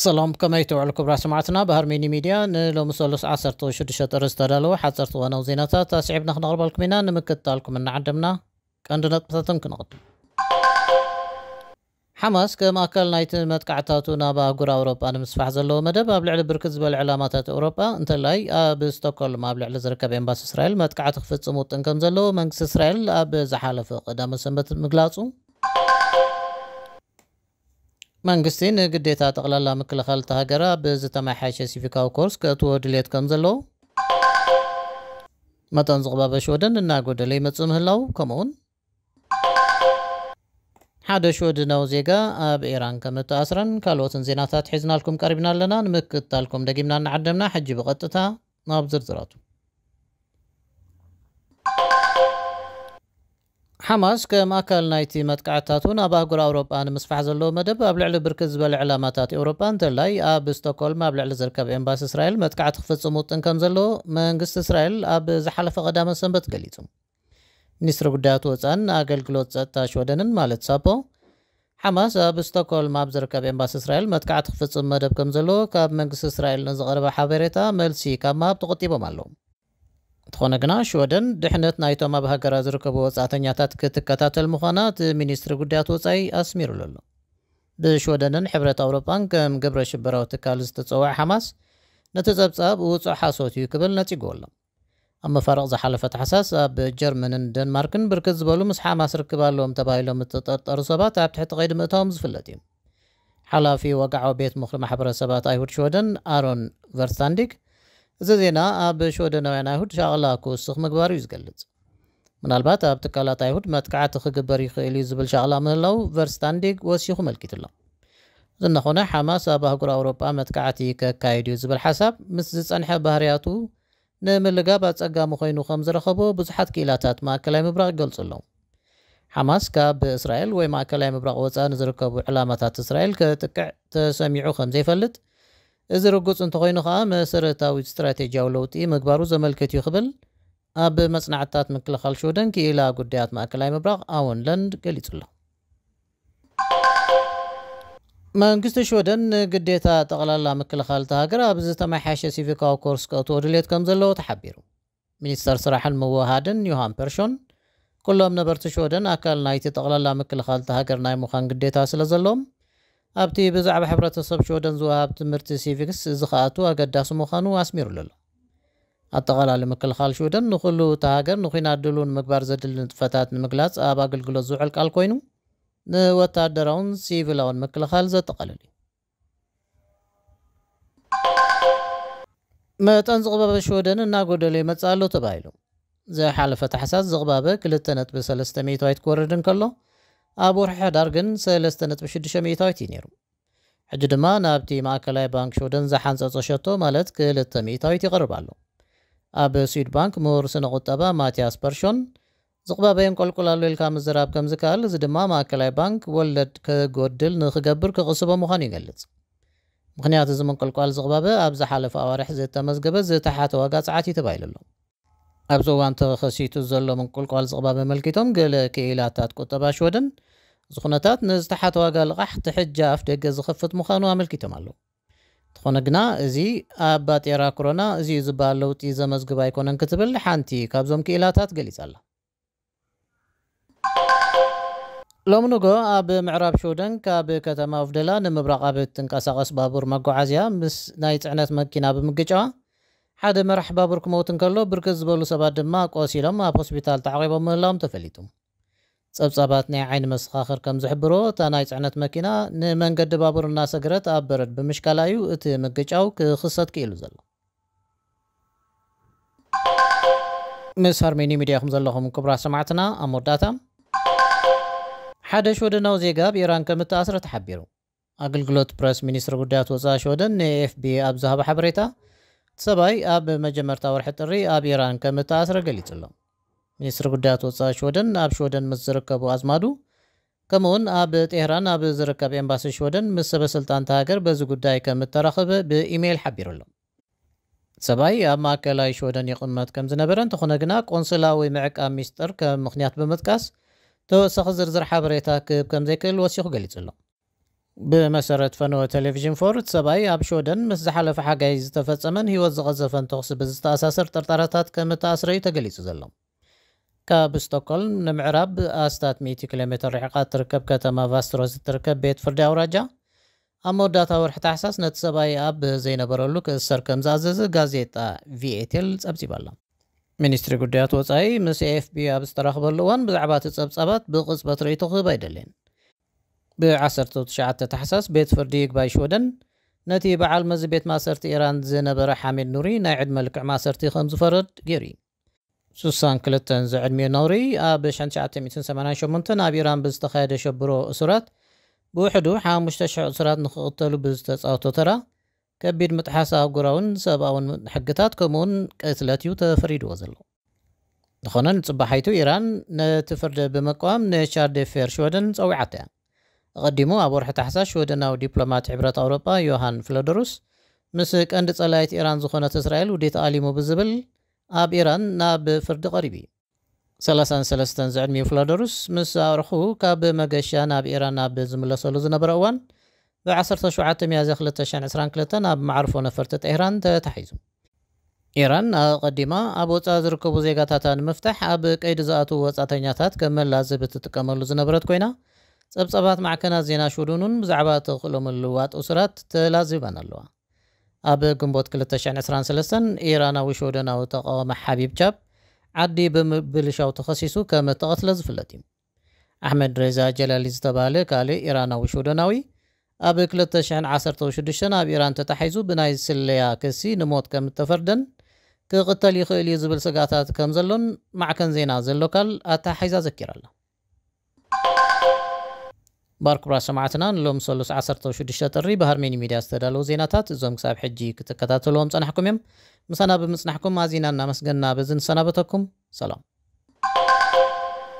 ሰላም፣ ከመይ ትውዕሉ ክቡራት ሰማዕትና? ብሃርሜኒ ሚድያ ንሎሚ ሰሉስ ዓሰርተ ሽዱሽተ ጥሪ ዝተዳለወ ሓፀርቲ ዋናው ዜናታት ኣስዒብና ክነቕርበልኩም ኢና። ንምክትታልኩም እናዓደምና ቀንዲ ነጥብታቶም ክነቕድም። ሓማስ ከም ኣካል ናይቲ መጥቃዕታቱ ናብ ኣህጉር ኣውሮጳ ንምስፋሕ ዘለዎ መደብ ኣብ ልዕሊ ብርክት ዝበለ ዕላማታት ኤውሮጳ እንተላይ ኣብ ስቶክሆልም ኣብ ልዕሊ ዝርከብ ኤምባሲ እስራኤል መጥቃዕቲ ክፍጽም ውጥን ከም ዘለዎ መንግስቲ እስራኤል ኣብ ዝሓለፈ ቀዳመ ሰንበት ምግላጹ፣ መንግስቲ ንግዴታ ጠቕላላ ምክልኻል እታ ሃገር ኣብ ዝተመሓየሸ ሲቪካዊ ኮርስ ከእትዎ ድልየት ከም ዘለዎ፣ መጠን ዝቕባበ ሽወደን እናጎደለ ይመጽእ ምህላው፣ ከምኡውን ሓደ ሽወደናዊ ዜጋ ኣብ ኢራን ከም እተኣስረን ካልኦትን ዜናታት ሒዝናልኩም ቀሪብና ኣለና። ንምክትታልኩም ደጊምና እናዓደምና፣ ሕጂ ብቐጥታ ናብ ዝርዝራቱ። ሓማስ ከም ኣካል ናይቲ መጥቃዕትታቱ ናብ ኣህጉር ኣውሮጳ ንምስፋሕ ዘለዎ መደብ ኣብ ልዕሊ ብርክት ዝበለ ዕላማታት ኤውሮጳ እንተላይ ኣብ ስቶክሆልም ኣብ ልዕሊ ዝርከብ ኤምባሲ እስራኤል መጥቃዕቲ ክፍጽም ውጥን ከም ዘለዎ መንግስቲ እስራኤል ኣብ ዝሓለፈ ቀዳመ ሰንበት ገሊጹ። ሚኒስትሪ ጉዳያት ወጻእን ኣገልግሎት ጸጥታ ሽወደንን ማለት ሳፖ፣ ሓማስ ኣብ ስቶክሆልም ኣብ ዝርከብ ኤምባሲ እስራኤል መጥቃዕቲ ክፍጽም መደብ ከም ዘለዎ ካብ መንግስቲ እስራኤል ንዝቐረበ ሓበሬታ መልሲ ካብ ምሃብ ተቖጢቦም ኣለዉ። እንተኾነ ግና ሽወደን ድሕነት ናይቶም ኣብ ሃገራ ዝርከቡ ወጻእተኛታት ክትከታተል ምዃና እቲ ሚኒስትሪ ጉዳያት ወጻኢ ኣስሚሩሉ ኣሎ። ብሽወደንን ሕብረት ኣውሮጳን ከም ግብረ ሽበራዊ ትካል ዝተጸውዐ ሓማስ ነቲ ጸብጻብ ውጹእ ሓሶት እዩ ክብል ነጺግዎ ኣሎ። ኣብ መፋርቕ ዝሓለፈ ታሕሳስ ኣብ ጀርመንን ደንማርክን ብርክት ዝበሉ ምስ ሓማስ ርክብ ኣለዎም ተባሂሎም ዝተጠርጠሩ ሰባት ኣብ ትሕቲ ቀይዲ ምእታዎም ዝፍለጥ እዩ። ሓላፊ ወግዓዊ ቤት ምኽሪ ማሕበረሰባት ኣይሁድ ሽወደን ኣሮን ቨርስታንዲግ፣ እዚ ዜና ኣብ ሽወደናውያን ኣይሁድ ሻቕላ ክውስኽ ምግባሩ እዩ ዝገልጽ። ምናልባት ኣብ ትካላት ኣይሁድ መጥቃዕቲ ክግበር ይኽእል እዩ ዝብል ሻቕላ ምህላው ቨርስታንዲግ ወሲኹ መልኪቱ ኣሎ። እዚ እናኾነ ሓማስ ኣብ ኣህጉር ኣውሮጳ መጥቃዕቲ ከካይድ እዩ ዝብል ሓሳብ ምስ ዝጸንሐ ባህርያቱ ንምልጋብ ኣጸጋሚ ኮይኑ ከም ዝረኸቦ ብዙሓት ክኢላታት ማእከላይ ምብራቕ ይገልጹ ኣለዉ። ሓማስ ካብ እስራኤል ወይ ማእከላይ ምብራቕ ወጻኢ ንዝርከቡ ዕላማታት እስራኤል ከጥቅዕ ተሰሚዑ ከም ዘይፈልጥ፣ እዚ ርጉጽ እንተኾይኑ ከኣ መሰረታዊ ስትራቴጂያዊ ለውጢ ምግባሩ ዘመልክት እዩ ክብል ኣብ መጽናዕትታት ምክልኻል ሽወደን ክኢላ ጉዳያት ማእከላይ ምብራቕ ኣወን ለንድ ገሊጹ ኣሎ። መንግስቲ ሽወደን ንግዴታ ጠቕላላ ምክልኻል እታ ሃገር ኣብ ዝተመሓየሸ ሲቪካዊ ኮርስ ከእትዎ ድልየት ከም ዘለዎ ተሓቢሩ። ሚኒስተር ስራሕን ምውሃድን ዮሃን ፐርሾን፣ ኩሎም ነበርቲ ሽወደን ኣካል ናይቲ ጠቕላላ ምክልኻል እታ ሃገር ናይ ምዃን ግዴታ ስለ ዘለዎም፣ ኣብቲ ብዛዕባ ሕብረተሰብ ሽወደን ዝወሃብ ትምህርቲ ሲቪክስ እዚ ክኣቱ ኣገዳሲ ምዃኑ ኣስሚሩሉ ኣሎ። ኣጠቓላሊ ምክልኻል ሽወደን ንኹሉ እታ ሃገር ንኹናት ድሉው ንምግባር ዘድሊ ንጥፈታት ንምግላጽ ኣብ ኣገልግሎት ዝውዕል ቃል ኮይኑ፣ ንወታደራውን ሲቪላውን ምክልኻል ዘጠቓልል እዩ። መጠን ዝቕባበ ሽወደን እናጎደለ ይመጽእ ኣሎ ተባሂሉ። ዝሓለፈ ታሕሳስ ዝቕባበ ክልተ ነጥቢ ሰለስተ ሚእታዊት ክወርድ እንከሎ፣ ኣብ ወርሒ ሕዳር ግን ሰለስተ ነጥቢ ሽዱሽተ ሚእታዊት እዩ ነይሩ። ሕጂ ድማ ናብቲ ማእከላይ ባንክ ሽወደን ዝሓንጸጾ ሸቶ ማለት ክልተ ሚእታዊት ይቐርብ ኣሎ። ኣብ ስዊድ ባንክ ምሁር ስነ ቁጠባ ማቲያስ ፐርሾን፣ ዝቕባበ የንቆልቁል ኣሎ ኢልካ ምዝራብ ከም ዝከኣል፣ እዚ ድማ ማእከላይ ባንክ ወለድ ከጎድል ንክገብር ክቕስቦ ምዃኑ ይገልጽ። ምኽንያት እዚ ምንቁልቋል ዝቕባበ ኣብ ዝሓለፈ ኣዋርሕ ዝተመዝገበ ዝተሓተ ዋጋ ጸዓት እዩ ተባሂሉ ኣሎ። ኣብዚ እዋን ተኸሲቱ ዘሎ ምንቁልቋል ዝቕባበ ኣመልኪቶም፣ ገለ ክኢላታት ቁጠባ ሽወደን፣ እዚ ኩነታት ንዝተሓተ ዋጋ ልቓሕ ትሕጃ ኣፍ ደገ ዝኸፍት ምዃኑ ኣመልኪቶም ኣለዉ። እንተኾነ ግና፣ እዚ ኣብ ባጤራ ኮሮና እዚ እዩ ዝበሃል ለውጢ ዘመዝግብ ኣይኮነን ክትብል ሓንቲ ካብዞም ክኢላታት ገሊጻ ኣላ። ሎሚ ንጎ ኣብ ምዕራብ ሽወደን ካብ ከተማ ኡፍደላ ንምብራቕ ኣብ እትንቀሳቐስ ባቡር መጓዓዝያ ምስ ናይ ጽዕነት መኪና ብምግጫዋ፣ ሓደ መራሕ ባቡር ክመውት እንከሎ፣ ብርክት ዝበሉ ሰባት ድማ ቆሲሎም ኣብ ሆስፒታል ተዓቒቦም ምህላዎም ተፈሊጡ። ጸብጻባት ናይ ዓይኒ መሰኻኽር ከም ዝሕብሮ፣ እታ ናይ ጽዕነት መኪና ንመንገዲ ባቡር እናሰገረት ኣብ በረድ ብምሽካላ እዩ እቲ ምግጫው ክኽሰት ክኢሉ ዘሎ። ምስ ሃርሜኒ ሚድያ ኢኹም ዘለኹም ክቡራት ሰማዕትና። ኣብ መወዳእታ፣ ሓደ ሽወደናዊ ዜጋ ኣብ ኢራን ከም እተኣስረ ተሓቢሩ። ኣገልግሎት ፕረስ ሚኒስትሪ ጉዳያት ወጻኢ ሽወደን ንኤኤፍቢ ኣብ ዝሃቦ ሓበሬታ፣ እቲ ሰብኣይ ኣብ መጀመርታ ወርሒ ጥሪ ኣብ ኢራን ከም እተኣስረ ገሊጹ ኣሎ። ሚኒስትሪ ጉዳያት ወጻኢ ሽወደን ኣብ ሽወደን ምስ ዝርከቡ ኣዝማዱ፣ ከምኡውን ኣብ ጤህራን ኣብ ዝርከብ ኤምባሲ ሽወደን ምስ ሰበ ስልጣን እታ ሃገር በዚ ጉዳይ ከም እተራኸበ ብኢሜይል ሓቢሩ ኣሎ። ሰብኣይ ኣብ ማእከላይ ሽወደን ይቕመጥ ከም ዝነበረ እንተኾነ ግና፣ ቆንስላዊ ምዕቃብ ሚስጥር ከም ምኽንያት ብምጥቃስ፣ ተወሳኺ ዝርዝር ሓበሬታ ክህብ ከም ዘይክእል ወሲኹ ገሊጹ ኣሎ። ብመሰረት ፈነወ ቴሌቪዥን ፎር፣ እቲ ሰብኣይ ኣብ ሽወደን ምስ ዝሓለፈ ሓጋይ ዝተፈጸመን ህይወት ዝቐዘፈን ተኹሲ ብዝተኣሳሰር ጥርጣረታት ከም እተኣስረ እዩ ተገሊጹ ዘሎ። ካብ ስቶክሆልም ንምዕራብ ኣስታት ሚእቲ ኪሎ ሜትር ርሒቓ እትርከብ ከተማ ቫስትሮስ እትርከብ ቤት ፍርዲ ኣውራጃ፣ ኣብ መወዳእታ ወርሒ ታሕሳስ ነቲ ሰብኣይ ኣብ ዘይነበረሉ ክእሰር ከም ዝኣዘዘ ጋዜጣ ቪኤቴል ጸብጺባ ኣላ። ሚኒስትሪ ጉዳያት ወጻኢ ምስ ኤኤፍቢ ኣብ ዝተራኽበሉ እዋን ብዛዕባ እቲ ጸብጻባት ብቕጽበት ርእይቶ ክህብ ኣይደልን። ብ19 ታሕሳስ ቤት ፍርዲ ይግባይ ሽወደን ነቲ በዓል መዚ ቤት ማእሰርቲ ኢራን ዝነበረ ሓሚድ ኑሪ ናይ ዕድመ ልክዕ ማእሰርቲ ከም ዝፈረድ ገይሩ እዩ። 62 ዝዕድሚኡ ኑሪ ኣብ 1988 ኣብ ኢራን ብዝተኻየደ ሸብሮ እሱራት ብውሕዱ 5,000 እሱራት ንክቕተሉ ብዝተፃወቶ ተራ ከቢድ ምጥሓስ ኣህጉራውን ሰብኣውን ሕግታት ከምኡውን ቅትለት እዩ ተፈሪድዎ ዘሎ። ዝኾነ ንፅባሓይቱ ኢራን ነቲ ፍርዲ ብምቅዋም ንቻርድ ፌር ሽወደን ፀዊዓቶ እያ። ኣቐዲሙ ኣብ ወርሒ ታሕሳስ ሽወደናዊ ዲፕሎማት ሕብረት ኣውሮጳ ዮሃን ፍሎደሩስ ምስ ቀንዲ ጸላይት ኢራን ዝኾነት እስራኤል ውዲት ኣሊሙ ብዝብል ኣብ ኢራን ናብ ፍርዲ ቀሪቡ እዩ። 33 ዝዕድሚኡ ፍሎደሩስ ምስ ኣዕሩኹ ካብ መገሻ ናብ ኢራን ኣብ ዝምለሰሉ ዝነበረ እዋን ብ17 ሚያዝያ 2022 ኣብ መዓርፎ ነፈርቲ ጤህራን ተታሒዙ። ኢራን ኣቐዲማ ኣብ ወጻኢ ዝርከቡ ዜጋታታ ንምፍታሕ ኣብ ቀይዲ ዝኣትዉ ወጻእተኛታት ከም መላዘቢ ትጥቀመሉ ዝነበረት ኮይና፣ ጸብጻባት ማዕከናት ዜና ሽወደን እውን ብዛዕባ ተኽእሎ ምልዋጥ እሱራት ተላዚበን ኣለዋ። ኣብ ግንቦት 2023 ኢራናዊ ሽወደናዊ ተቃዋሚ ሓቢብ ቻብ ዓዲ ብምብልሻው ተኸሲሱ ከም እተቐትለ ዝፍለጥ እዩ። ኣሕመድ ሬዛ ጀላሊ ዝተባህለ ካልእ ኢራናዊ ሽወደናዊ ኣብ 2016 ኣብ ኢራን ተታሒዙ ብናይ ስለያ ክሲ ንሞት ከም እተፈርደን ክቕተል ይኽእል እዩ ዝብል ስጋታት ከም ዘሎን ማዕከን ዜና ዘሎካል ኣተሓሒዛ ዘኪራ ኣላ። ባር ክቡራት ሰማዕትና፣ ንሎም ሰሉስ 16 ጥሪ ብሃርሜኒ ሚድያ ዝተዳለዉ ዜናታት እዞም ክሳብ ሕጂ ክትከታተልዎም ጸናሕኩም እዮም። ምሳና ብምጽናሕኩም ኣዚና እናመስገንና በዚ ንሰናበተኩም። ሰላም።